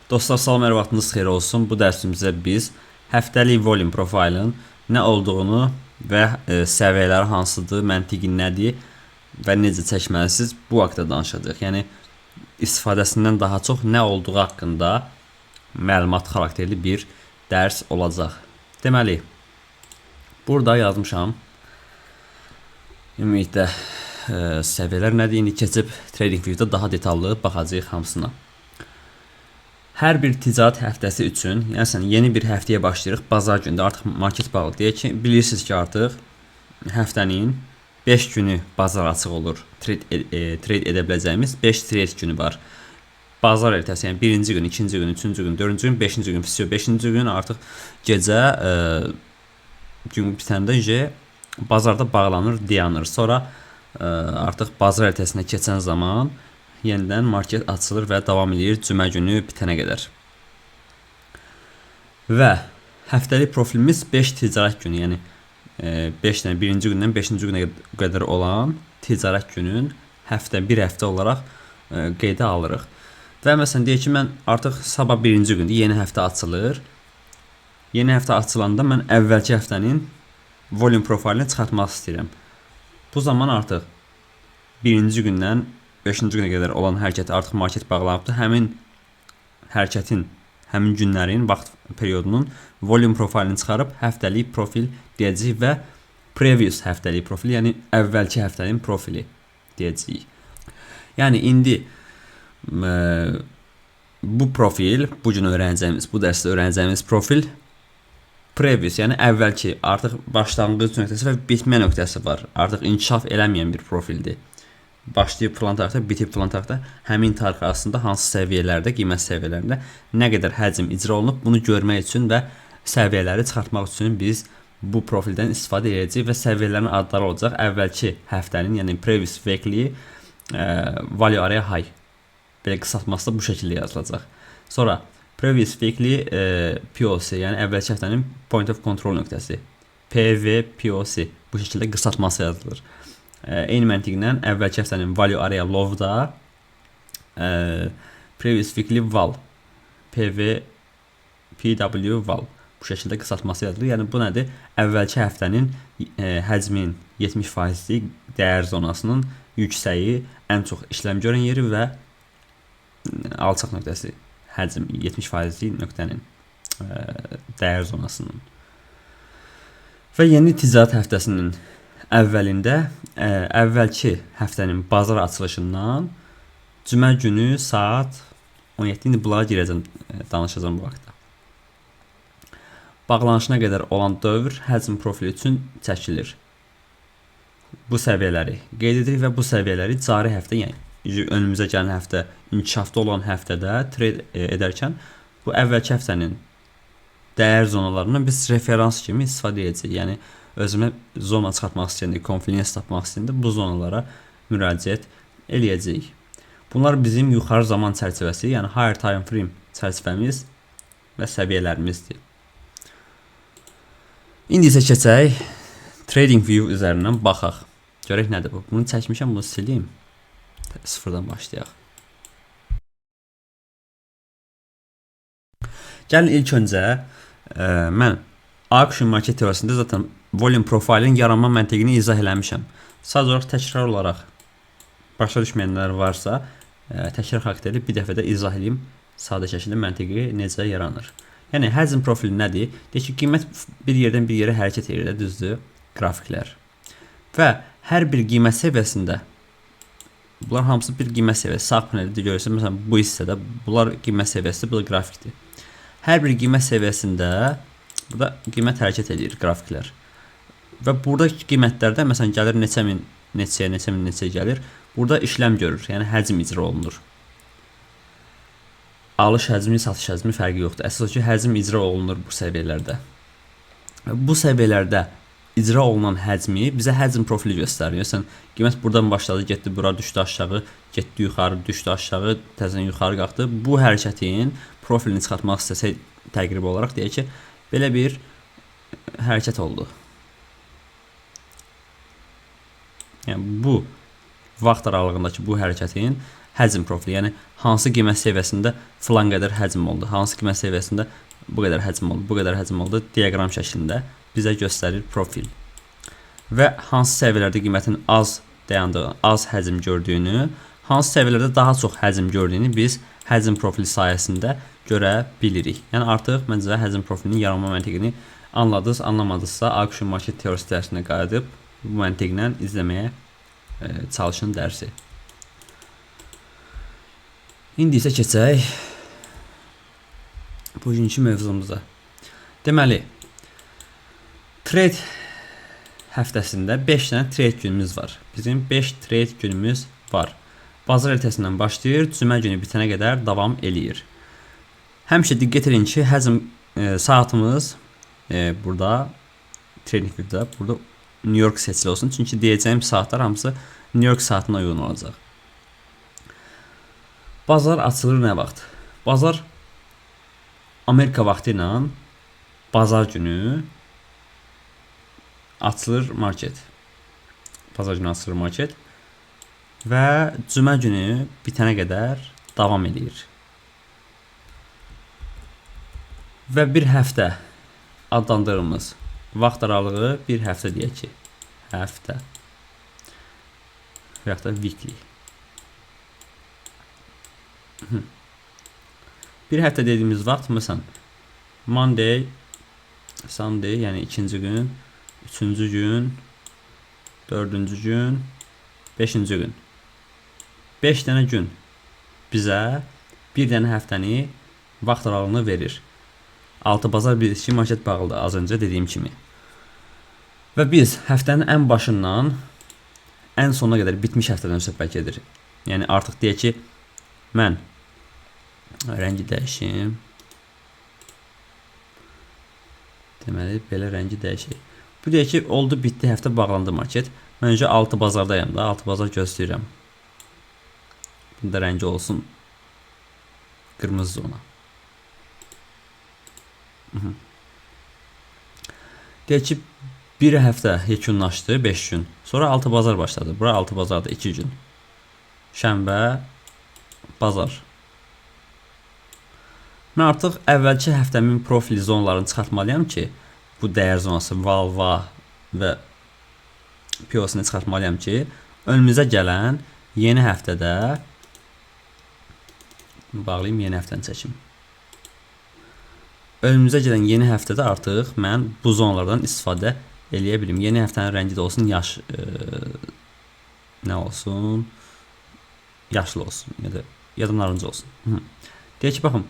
Dostlar, salam, hər vaxtınız xeyir olsun. Bu dərsimizdə biz həftəlik volume profilinin nə olduğunu və səviyyələri hansıdır, məntiqi nədir və necə çəkməlisiniz, bu haqda danışacağıq. Yəni istifadəsindən daha çox nə olduğu haqqında məlumat xarakterli bir dərs olacaq. Deməli, burada yazmışam. Ümumiyyətlə səviyyələr nədir? İndi keçib TradingView-da daha detallı baxacağıq hamısına. Hər bir ticarət həftəsi üçün, yəni yeni bir həftəyə başlayırıq. Bazar gündə artıq market bağlı. Deyək ki, bilirsiniz ki, artıq həftənin 5 günü bazar açıq olur. Trade edə biləcəyimiz 5 trade günü var. Bazar ertəsi, yəni birinci gün, ikinci gün, üçüncü gün, dördüncü gün, beşinci gün, vəsiyo, beşinci gün artıq gecə gün bitəndə bazarda bağlanır, dayanır. Sonra artıq bazar ertəsinə keçən zaman yenidən market açılır və davam eləyir cümə günü bitənə qədər. Və həftəlik profilimiz 5 ticarət günü, yəni 5 dənə birinci gündən 5-ci günə qədər olan ticarət günün həftə bir həftə olaraq qeydə alırıq. Və məsələn deyək ki, mən artıq sabah birinci gündür, yeni həftə açılır. Yeni həftə açılanda mən əvvəlki həftənin volume profilini çıxartmaq istəyirəm. Bu zaman artıq birinci gündən 5-ci günə qədər olan hərəkət artıq market bağlanıbdır. Həmin hərəkətin, həmin günlərin vaxt periodunun volume profilini çıxarıb həftəlik profil deyəcəyik və previous həftəlik profil, yəni əvvəlki həftənin profili deyəcəyik. Yəni indi bu profil, bu gün öyrənəcəyimiz, bu dərsdə öyrənəcəyimiz profil previous, yəni əvvəlki, artıq başlanğıc nöqtəsi və bitmə nöqtəsi var. Artıq inkişaf eləməyən bir profildir. Başlayıb filan tarixdə, bitib filan tarixdə, həmin tarix arasında hansı səviyyələrdə, qiymət səviyyələrində nə qədər həcm icra olunub, bunu görmək üçün və səviyyələri çıxartmaq üçün biz bu profildən istifadə edəcəyik və səviyyələrin adları olacaq. Əvvəlki həftənin, yəni previous weekly value area high, belə qısaltması da bu şəkildə yazılacaq. Sonra previous weekly POC, yəni əvvəlki həftənin point of control nöqtəsi, PVPOC, bu şəkildə qısaltması yazılır. Eyni məntiqlə əvvəlki həftənin value area low-da previous weekly val, PV PW val, bu şəkildə qısaltması yazılır. Yəni bu nədir? Əvvəlki həftənin həcmin 70%lik dəyər zonasının yüksəyi, ən çox işləm görən yeri və alçaq nöqtəsi, həcm 70%lik nöqtənin dəyər zonasının. Və yeni ticarət həftəsinin əvvəlində əvvəlki həftənin bazar açılışından cümə günü saat 17, indi bunlara girəcəm, danışacağam bu vaxtda. Bağlanışına qədər olan dövr həcm profili üçün çəkilir. Bu səviyyələri qeyd edirik və bu səviyyələri cari həftə, yəni önümüzə gələn həftə, inkişafda olan həftədə trade edərkən bu əvvəlki həftənin dəyər zonalarından biz referans kimi istifadə edəcəyik. Yəni özümə zona çıxartmaq istəyəndə, konfluence tapmaq istəyəndə bu zonalara müraciət eləyəcəyik. Bunlar bizim yuxarı zaman çərçivəsi, yəni higher time frame çərçivəmiz və səviyyələrimizdir. İndi isə keçək TradingView üzərindən baxaq. Görək nədir bu. Bunu çəkmişəm, bunu silim. Sıfırdan başlayaq. Gəlin ilk öncə mən auction market teorisində zaten volume profilinin yaranma məntiqini izah eləmişəm. Sadəcə olaraq təkrar olaraq başa düşməyənlər varsa, təkrar xarakterli bir dəfə də izah edeyim sadə şəkildə məntiqi necə yaranır. Yəni həcm profili nədir? Deyək ki, qiymət bir yerdən bir yerə hərəkət edir, düzdür? Qrafiklər. Və hər bir qiymət səviyyəsində bunlar hamısı bir qiymət səviyyəsi. Sağ paneldə görürsünüz, məsələn bu hissədə bunlar qiymət səviyyəsi, bu da qrafikdir. Hər bir qiymət səviyyəsində burada qiymət hərəkət edir qrafiklər. Və burada qiymətlərdə məsələn gəlir neçə min neçəyə, neçə min neçəyə gəlir. Burada işləm görür, yəni həcm icra olunur. Alış həcmi, satış həcmi fərqi yoxdur. Əsas o ki, həcm icra olunur bu səviyyələrdə. Bu səviyyələrdə icra olunan həcmi bizə həcm profili göstərir. Məsələn, qiymət buradan başladı, getdi bura, düşdü aşağı, getdi yuxarı, düşdü aşağı, təzədən yuxarı qalxdı. Bu hərəkətin profilini çıxartmaq istəsək təqribi olaraq deyək ki, belə bir hərəkət oldu. Yəni bu vaxt aralığındakı bu hərəkətin Həcm profili, yəni hansı qiymət səviyyəsində filan qədər həcm oldu, hansı qiymət səviyyəsində bu qədər həcm oldu, bu qədər həcm oldu diaqram şəklində bizə göstərir profil. Və hansı səviyyələrdə qiymətin az dayandığı, az həcm gördüyünü, hansı səviyyələrdə daha çox həcm gördüyünü biz həcm profili sayəsində görə bilirik. Yəni artıq məncə həcm profilinin yaranma məntiqini anladınız, anlamadınızsa Auction Market teorisi dərsinə qayıdıb bu məntiqlə izləməyə çalışın dərsi. İndi isə keçək bugünkü mövzumuza. Deməli, trade həftəsində 5 dənə trade günümüz var. Bizim 5 trade günümüz var. Bazar ertəsindən başlayır, cümə günü bitənə qədər davam eləyir. Həmişə diqqət edin ki, həcm saatımız burada TradingView'da burada New York seçili olsun. Çünki deyəcəyim saatlar hamısı New York saatına uyğun olacaq. Bazar açılır nə vaxt? Bazar Amerika vaxtı ilə bazar günü açılır market. Bazar günü açılır market və cümə günü bitənə qədər davam eləyir. Və bir həftə adlandırdığımız vaxt aralığı bir həftə deyək ki, həftə və yaxud da weekly. Bir həftə dediyimiz vaxt məsələn Monday, Sunday, yəni ikinci gün, üçüncü gün, dördüncü gün, beşinci gün. 5 dənə gün bizə bir dənə həftəni vaxt aralığını verir. 6 bazar bilirsiniz ki, market bağlıdır az öncə dediyim kimi. Və biz həftənin ən başından ən sonuna qədər bitmiş həftədən söhbət gedir. Yəni artıq deyək ki, mən rəngi dəyişim. Deməli, belə rəngi dəyişək. Bu deyək ki, oldu, bitdi, həftə bağlandı market. Mən öncə 6 bazardayam da, 6 bazar gözləyirəm. Bunda rəngi olsun qırmızı zona. Deyək ki, bir həftə yekunlaşdı, 5 gün. Sonra 6 bazar başladı. Bura 6 bazarda 2 gün. Şənbə, bazar. Mən artıq əvvəlki həftəmin profil zonalarını çıxartmalıyam ki, bu dəyər zonası Valva və POS-ni çıxartmalıyam ki, önümüzə gələn yeni həftədə bağlayım, yeni həftəni çəkim. Önümüzə gələn yeni həftədə artıq mən bu zonalardan istifadə eləyə bilim. Yeni həftənin rəngi də olsun yaş, nə olsun? Yaşıl olsun ya da narıncı olsun. Deyək ki, baxın,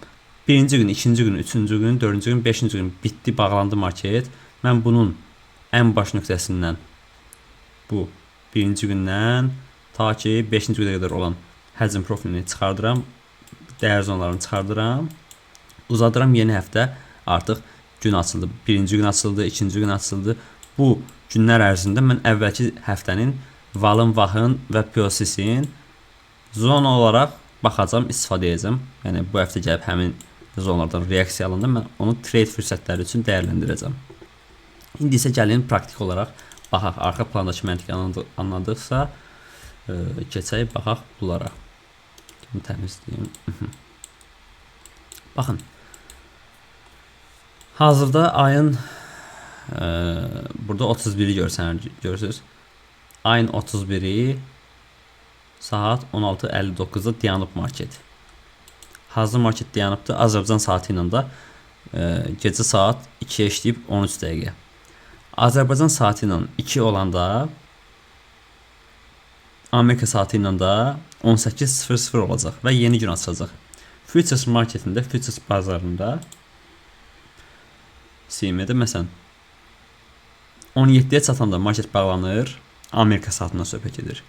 birinci gün, ikinci gün, üçüncü gün, dördüncü gün, beşinci gün bitdi, bağlandı market. Mən bunun ən baş nöqtəsindən bu birinci gündən ta ki beşinci günə qədər olan həcm profilini çıxardıram, dəyər zonalarını çıxardıram, uzadıram. Yeni həftə artıq gün açıldı. Birinci gün açıldı, ikinci gün açıldı. Bu günlər ərzində mən əvvəlki həftənin valın, vahın və POS-in zona olaraq baxacam, istifadə edəcəm. Yəni bu həftə gəlib həmin zonalardan reaksiya alanda mən onu trade fürsətləri üçün dəyərləndirəcəm. İndi isə gəlin praktik olaraq baxaq. Arxa plandakı məntiqi anladıqsa, keçək baxaq bunlara. Bunu təmizləyim. Baxın. Hazırda ayın burada 31-i görürsünüz. Ayın 31-i saat 16:59-da dayanıb market. Hazır market dayanıbdır. Azərbaycan saatı ilə də gecə saat 2-yə işləyib 13 dəqiqə. Azərbaycan saatı ilə 2 olanda Amerika saatı ilə də 18:00 olacaq və yeni gün açılacaq. Futures marketində, futures bazarında CME-də məsələn 17-yə çatanda market bağlanır, Amerika saatından söhbət gedir.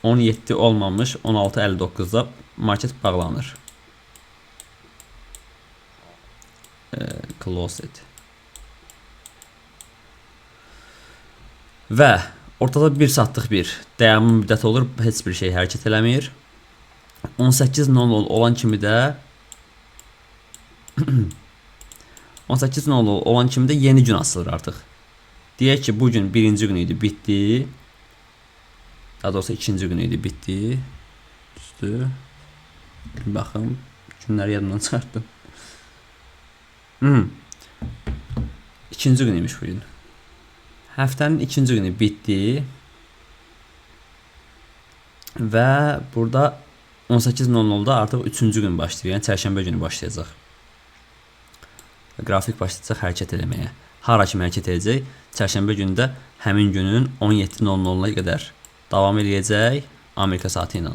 17 olmamış 16:59-da market bağlanır. Close it. Və ortada bir saatlıq bir dayanma müddəti olur, heç bir şey hərəkət eləmir. 18:00 olan kimi də 18:00 olan kimi də yeni gün açılır artıq. Deyək ki, bu gün birinci gün idi, bitdi. Daha doğrusu ikinci gün idi, bitdi. Düzdür? Bir baxım. Günləri yadımdan çıxartdım. İkinci gün imiş bugün. Həftənin ikinci günü bitdi. Və burada 18:00-da artıq üçüncü gün başlayır. Yəni çərşənbə günü başlayacaq. Qrafik başlayacaq hərəkət eləməyə. Hara kimi hərəkət edəcək? Çərşənbə günü də həmin günün 17:00-na qədər davam eləyəcək Amerika saatı ilə.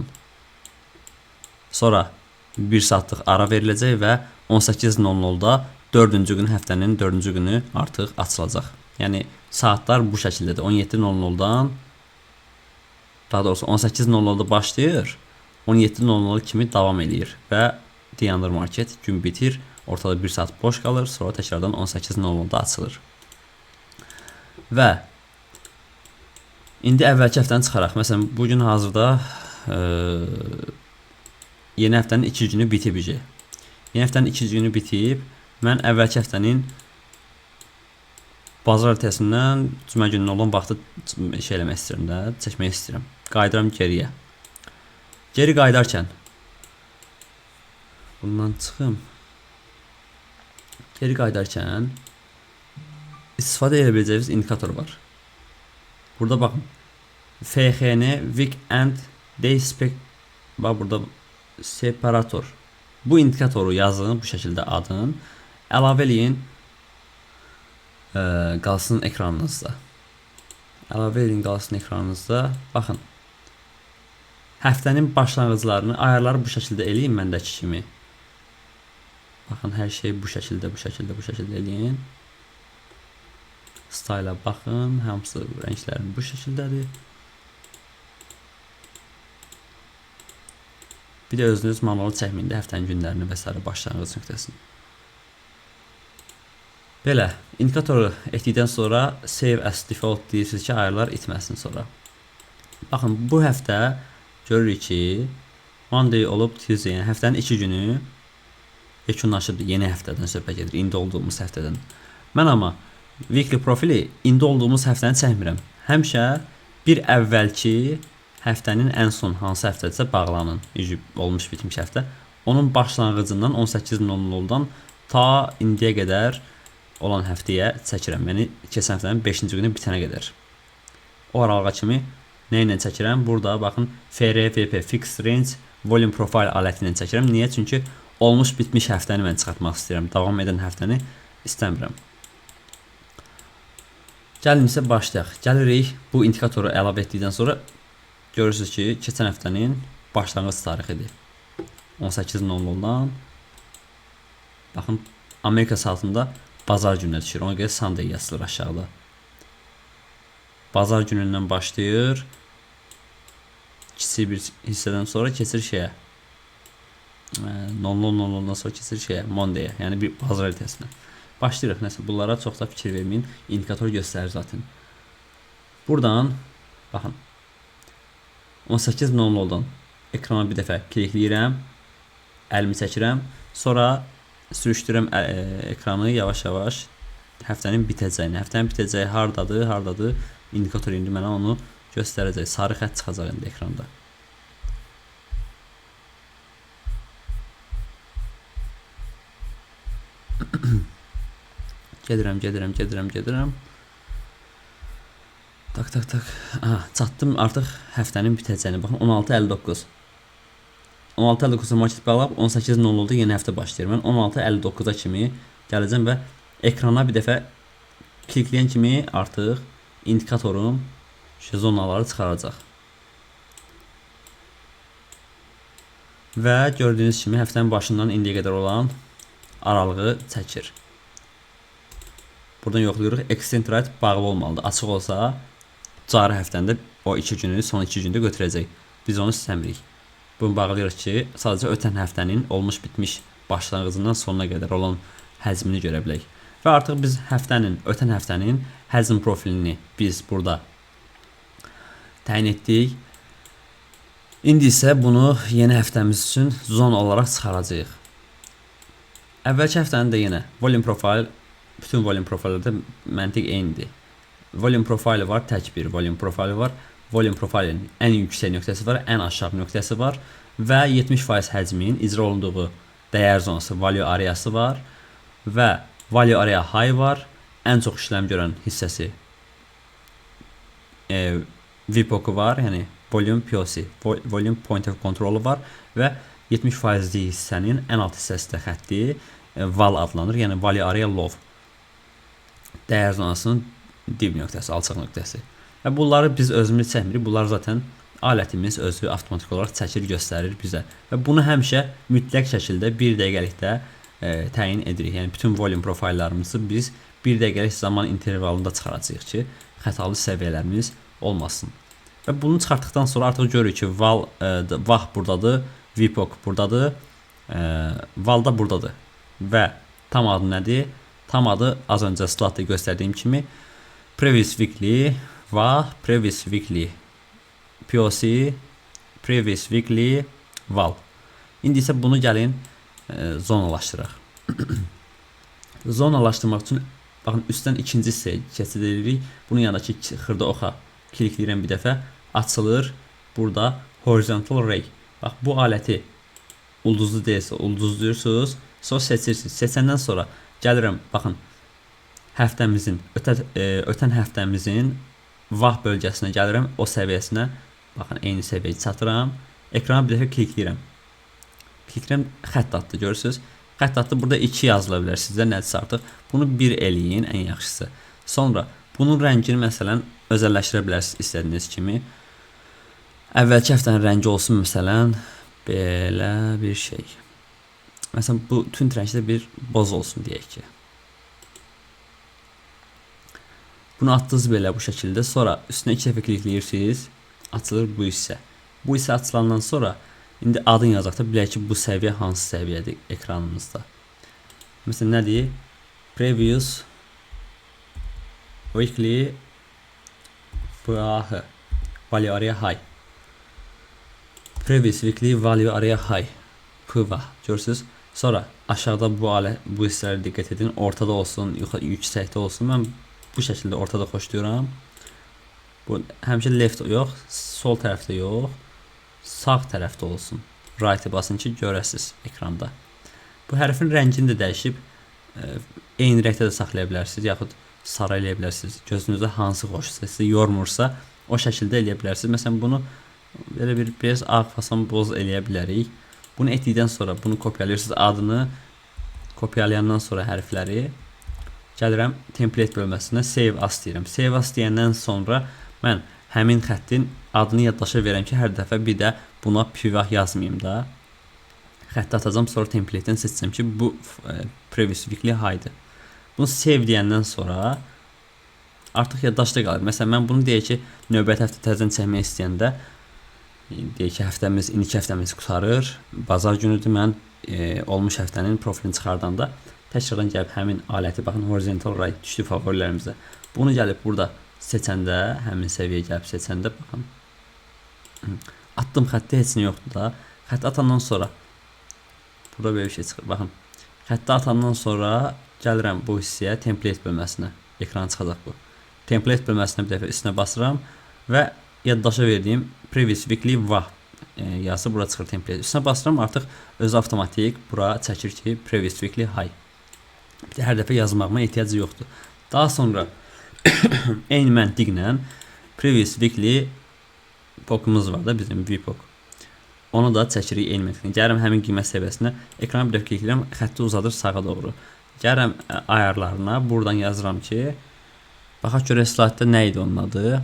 Sonra 1 saatlıq ara veriləcək və 18:00-da dördüncü gün, həftənin dördüncü günü artıq açılacaq. Yəni saatlar bu şəkildədir. 17:00-dan, daha doğrusu 18:00-da başlayır, 17:00 kimi davam eləyir və dayanır market, gün bitir, ortada 1 saat boş qalır, sonra təkrardan 18:00-da açılır. Və indi əvvəlki həftəni çıxaraq. Məsələn, bugün hazırda yeni həftənin 2 günü bitib. Yeni həftənin 2 günü bitib. Mən əvvəlki həftənin bazar ertəsindən cümə gününə olan vaxtı şey eləmək istəyirəm də, çəkmək istəyirəm. Qayıdıram geriyə. Geri qayıdarkən bundan çıxım. Geri qayıdarkən istifadə edə biləcəyiniz indikator var. Burada baxın. FHN Week and Day Spec, bax burada separator. Bu indikatoru yazın bu şəkildə adın. Əlavə eləyin, qalsın ekranınızda. Əlavə eləyin, qalsın ekranınızda. Baxın. Həftənin başlanğıclarını, ayarları bu şəkildə eləyin məndəki kimi. Baxın, hər şey bu şəkildə, bu şəkildə, bu şəkildə eləyin. Style'a baxın, hamısı rənglərin bu şəkildədir. Bir də özünüz manual çəkməyin də həftənin günlərini və s. başlanğıc nöqtəsini. Belə, indikatoru etdikdən sonra save as default deyirsiniz ki, ayarlar itməsin sonra. Baxın, bu həftə görürük ki, Monday olub Tuesday, yəni həftənin 2 günü yekunlaşıbdır. Yeni həftədən söhbət gedir, indi olduğumuz həftədən. Mən amma weekly profili indi olduğumuz həftəni çəkmirəm. Həmişə bir əvvəlki həftənin ən son hansı həftədirsə bağlanın, olmuş bitmiş həftə. Onun başlanğıcından 18:00-dan ta indiyə qədər olan həftəyə çəkirəm. Yəni keçən həftənin 5-ci günü bitənə qədər. O aralığa kimi nə ilə çəkirəm? Burada baxın FRVP Fixed Range Volume Profile aləti ilə çəkirəm. Niyə? Çünki olmuş bitmiş həftəni mən çıxartmaq istəyirəm. Davam edən həftəni istəmirəm. Gəlin isə başlayaq. Gəlirik bu indikatoru əlavə etdikdən sonra görürsünüz ki, keçən həftənin başlanğıc tarixidir. 18:00-dan baxın Amerika saatında bazar gününə düşür. Ona görə Sunday yazılır aşağıda. Bazar günündən başlayır. Kiçik bir hissədən sonra keçir şeyə. 00:00-dan sonra keçir şeyə, Monday-yə, yəni bir bazar ertəsinə. Başlayırıq. Nəsə bunlara çox da fikir verməyin. İndikator göstərir zaten. Buradan baxın 18:00-dan ekrana bir dəfə klikləyirəm. Əlimi çəkirəm. Sonra sürüşdürürəm ekranı yavaş-yavaş həftənin bitəcəyini. Həftənin bitəcəyi hardadır? Hardadır? İndikator indi mənə onu göstərəcək. Sarı xətt çıxacaq indi ekranda. Gedirəm, gedirəm, gedirəm, gedirəm. Tak, tak, tak. Aha, çatdım artıq həftənin bitəcəyini. Baxın 16:59. 16:59-da market bağlayıb 18:00-da yeni həftə başlayır. Mən 16:59-a kimi gələcəm və ekrana bir dəfə klikləyən kimi artıq indikatorum zonaları çıxaracaq. Və gördüyünüz kimi həftənin başından indiyə qədər olan aralığı çəkir. Buradan yoxlayırıq. Extend right bağlı olmalıdır. Açıq olsa cari həftəndə o 2 günü, son 2 gündə götürəcək. Biz onu istəmirik. Bunu bağlayırıq ki, sadəcə ötən həftənin olmuş bitmiş başlanğıcından sonuna qədər olan həcmini görə bilək. Və artıq biz həftənin, ötən həftənin həcm profilini biz burada təyin etdik. İndi isə bunu yeni həftəmiz üçün zon olaraq çıxaracağıq. Əvvəlki həftənin də yenə volume profile, bütün volume profillərdə məntiq eynidir. Volume profili var, tək bir volume profili var. Volume profilinin ən yüksək nöqtəsi var, ən aşağı nöqtəsi var. Və 70% həcmin icra olunduğu dəyər zonası, value areası var və value area high var. Ən çox işləm görən hissəsi VPOC-u var, yəni volume POC, volume point of control-u var və 70%lik hissənin ən alt hissəsi də xətti VAL adlanır, yəni value area low. Dəyər zonasının dib nöqtəsi, alçaq nöqtəsi. Və bunları biz özümüz çəkmirik. Bunlar zaten alətimiz özü avtomatik olaraq çəkir, göstərir bizə. Və bunu həmişə mütləq şəkildə 1 dəqiqəlikdə təyin edirik. Yəni bütün volume profillərimizi biz 1 dəqiqəlik zaman intervalında çıxaracağıq ki, xətalı səviyyələrimiz olmasın. Və bunu çıxartdıqdan sonra artıq görürük ki, VAL, VAH buradadır, VPOC buradadır, VAL da buradadır. Və tam adı nədir? Tam adı az öncə slaydda göstərdiyim kimi previous weekly VAH, previous weekly POC, previous weekly VAL. İndi isə bunu gəlin zonalaşdıraq. Zonalaşdırmaq üçün baxın üstdən ikinci hissəyə keçid edirik. Bunun yanındakı xırda oxa klikləyirəm bir dəfə. Açılır. Burada horizontal ray. Bax bu aləti ulduzlu deyilsə ulduzluyursunuz. Sonra seçirsiniz. Seçəndən sonra gəlirəm baxın həftəmizin ötən həftəmizin VAH bölgəsinə gəlirəm. O səviyyəsinə baxın eyni səviyyəyə çatıram. Ekrana bir dəfə klikləyirəm. Klikləyirəm, xətt atdı, görürsüz. Xətt atdı, burada 2 yazıla bilər sizdə nədirsə artıq. Bunu 1 eləyin ən yaxşısı. Sonra bunun rəngini məsələn özəlləşdirə bilərsiniz istədiyiniz kimi. Əvvəlki həftənin rəngi olsun məsələn belə bir şey. Məsələn bu tünd rəngdə bir boz olsun deyək ki. Bunu atdınız belə bu şəkildə. Sonra üstünə 2 dəfə klikləyirsiniz. Açılır bu hissə. Bu hissə açılandan sonra indi adını yazaq da bilək ki, bu səviyyə hansı səviyyədir ekranımızda. Məsələn nədir? Previous weekly VAH, value area high. Previous weekly value area high. PVAH. Görürsüz? Sonra aşağıda bu alət, bu hissələrə diqqət edin. Ortada olsun, yuxarı yüksəkdə olsun. Mən bu şəkildə ortada xoşlayıram. Bu həmişə left yox, sol tərəfdə yox, sağ tərəfdə olsun. Right-ı basın ki, görəsiniz ekranda. Bu hərfin rəngini də dəyişib eyni rəngdə də saxlaya bilərsiniz, yaxud sarı eləyə bilərsiniz. Gözünüzə hansı xoşsa, sizi yormursa, o şəkildə eləyə bilərsiniz. Məsələn, bunu belə bir biraz ağ fason boz eləyə bilərik. Bunu etdikdən sonra bunu kopyalayırsınız, adını kopyalayandan sonra hərfləri gəlirəm template bölməsinə save as deyirəm. Save as deyəndən sonra mən həmin xəttin adını yaddaşa verirəm ki, hər dəfə bir də buna pivah yazmayım da. Xətti atacağam, sonra template-dən seçəcəm ki, bu previous weekly high-dır. Bunu save deyəndən sonra artıq yaddaşda qalır. Məsələn, mən bunu deyək ki, növbəti həftə təzədən çəkmək istəyəndə, deyək ki, həftəmiz, indiki həftəmiz qurtarır. Bazar günüdür, mən olmuş həftənin profilini çıxardanda təkrardan gəlib həmin aləti, baxın, horizontal ray düşdü favorilərimizə. Bunu gəlib burada seçəndə, həmin səviyyəyə gəlib seçəndə, baxın, attım xətti, heç nə yoxdur da. Xətti atandan sonra burada belə bir şey çıxır. Baxın, xətti atandan sonra gəlirəm bu hissəyə, template bölməsinə. Ekrana çıxacaq bu. Template bölməsinə bir dəfə üstünə basıram və yaddaşa verdiyim previous weekly VAH yazı bura çıxır template. Üstünə basıram, artıq özü avtomatik bura çəkir ki, previous weekly high. Bir də hər dəfə yazmağıma ehtiyacı yoxdur. Daha sonra eyni məntiqlə previous weekly POC-umuz var da bizim VPOC. Onu da çəkirik eyni məntiqlə. Gəlirəm həmin qiymət səviyyəsinə, ekrana bir dəfə klikləyirəm, xətti uzadır sağa doğru. Gəlirəm ayarlarına, buradan yazıram ki, baxaq görək slaydda nə idi onun adı.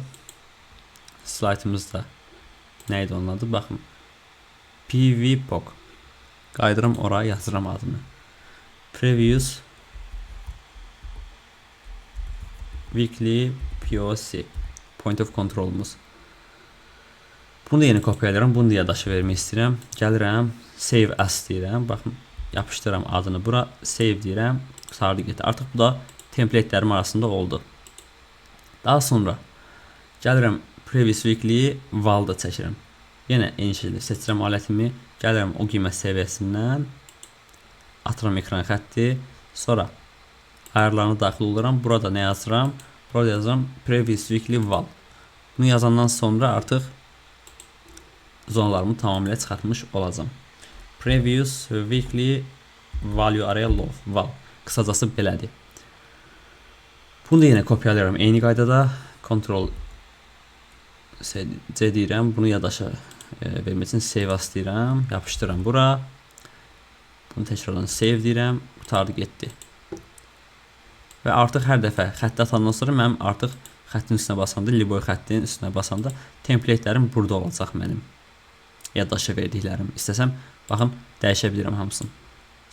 Slaydımızda nə idi onun adı? Baxın. PVPOC. Qayıdıram ora, yazıram adını. Previous Weekly POC. Point of Control'umuz. Bunu da yeni kopyalayıram. Bunu da yaddaşa vermək istəyirəm. Gəlirəm, Save As deyirəm. Baxın, yapışdırıram adını bura. Save deyirəm. Qurtardı getdi. Artıq bu da template-lərim arasında oldu. Daha sonra gəlirəm Previous Weekly VAL-da çəkirəm. Yenə eyni şəkildə seçirəm alətimi. Gəlirəm o qiymət səviyyəsindən. Atıram ekran xətti. Sonra ayarlarına daxil oluram. Burada nə yazıram? Burada yazıram Previous Weekly VAL. Bunu yazandan sonra artıq Zonalarımı tamamilə çıxartmış olacağam. Previous weekly value area low, val. Qısacası belədir. Bunu da yenə kopyalayıram eyni qaydada. Ctrl C, C deyirəm. Bunu yadaşa vermək üçün save as deyirəm. Yapışdırıram bura. Bunu təkrardan save deyirəm. Qurtardı, getdi. Və artıq hər dəfə xətti atandan sonra mənim artıq xəttin üstünə basanda, любой xəttin üstünə basanda templatelərim burada olacaq mənim. Yaddaşa verdiklərim. İstəsəm, baxın, dəyişə bilirəm hamısını.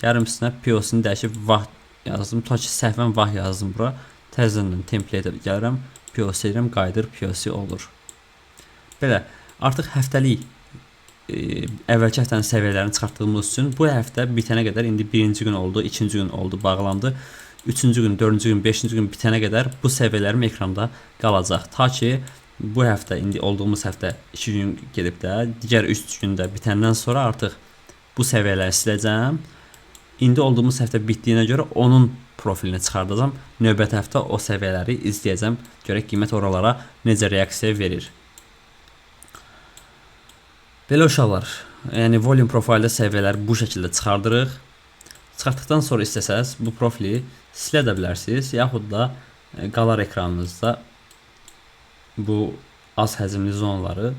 Gəlirəm üstünə, POC-ni dəyişib VAH yazdım. Tutaq ki, səhvən VAH yazdım bura. Təzədən template-ə gəlirəm, POC edirəm, qayıdır, POC olur. Belə, artıq həftəlik əvvəlki həftənin səviyyələrini çıxartdığımız üçün bu həftə bitənə qədər, indi birinci gün oldu, ikinci gün oldu, bağlandı. Üçüncü gün, dördüncü gün, beşinci gün bitənə qədər bu səviyyələrim ekranda qalacaq. Ta ki bu həftə, indi olduğumuz həftə 2 gün gedib də, digər 3 gündə bitəndən sonra artıq bu səviyyələri siləcəm. İndi olduğumuz həftə bitdiyinə görə onun profilini çıxardacağam. Növbəti həftə o səviyyələri izləyəcəm. Görək qiymət oralara necə reaksiya verir. Belə uşaqlar, yəni volume profildə səviyyələri bu şəkildə çıxardırıq. Çıxartdıqdan sonra istəsəz bu profili silə də bilərsiniz, yaxud da qalar ekranınızda, bu az həcmli zonaları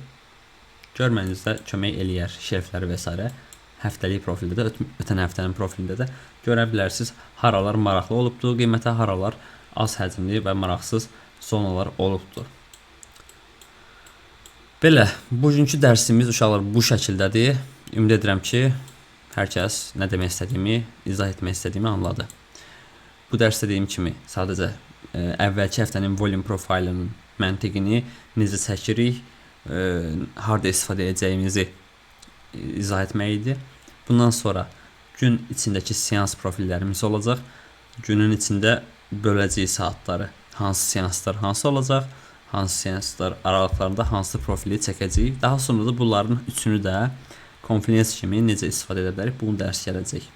görmənizdə kömək eləyər, şelfləri və s. Həftəlik profildə də, ötən həftənin profilində də görə bilərsiniz haralar maraqlı olubdu qiymətə, haralar az həcmli və maraqsız zonalar olubdu. Belə, bugünkü dərsimiz uşaqlar bu şəkildədir. Ümid edirəm ki, hər kəs nə demək istədiyimi, izah etmək istədiyimi anladı. Bu dərsdə dediyim kimi sadəcə əvvəlki həftənin volume profilinin məntiqini necə çəkirik, harda istifadə edəcəyimizi izah etmək idi. Bundan sonra gün içindəki seans profillərimiz olacaq. Günün içində böləcəyik saatları. Hansı seanslar hansı olacaq, hansı seanslar aralıqlarında hansı profili çəkəcəyik. Daha sonra da bunların üçünü də confluence kimi necə istifadə edə bilərik, bunun dərsi gələcək.